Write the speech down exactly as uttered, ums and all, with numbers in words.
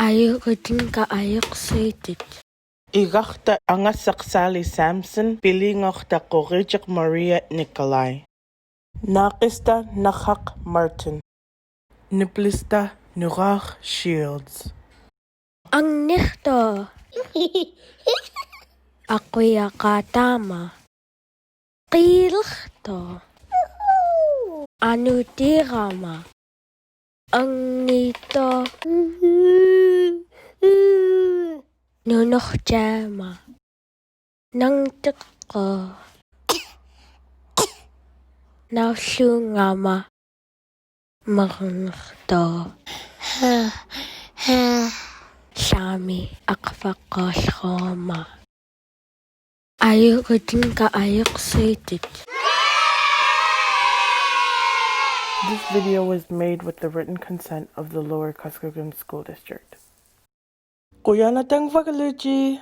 Ayuk udin ka ayuk suitit. Igakta angasak Sally Sampson, piliñokta Korijik Maria Nikolai. Nakista Nakak Martin. Niplista Nurak Shields. Angnikto. Akuya katama. Qilxto. Anutirama. Angnito. Nunurjama. Nangtiko. Naulungama. Marnurto. Sami akfakolhoma. Ayuk udin ka ayuk suitit. This video was made with the written consent of the Lower Kuskokwim School District. Kuyanatang Vakaluchi.